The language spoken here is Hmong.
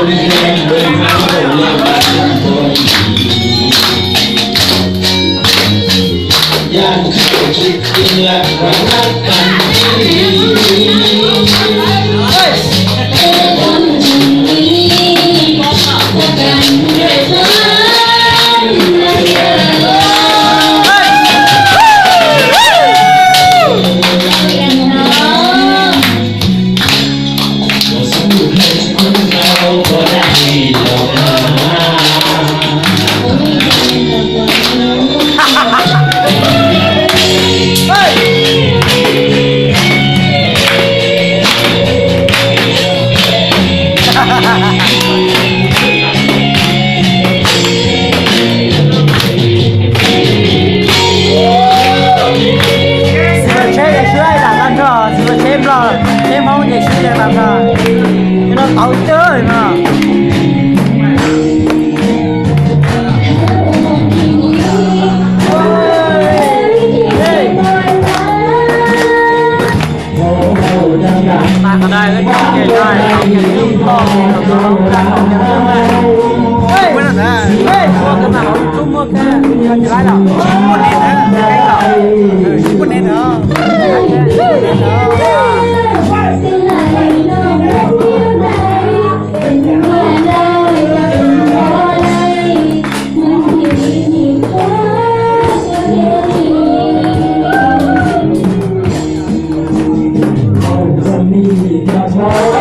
Xws tsheb ces swb ib yam tag nrho, xws tsheb Nplog, tsheb Hmoob ces swb ib yam tag nrho. Cov no tauv cawv no.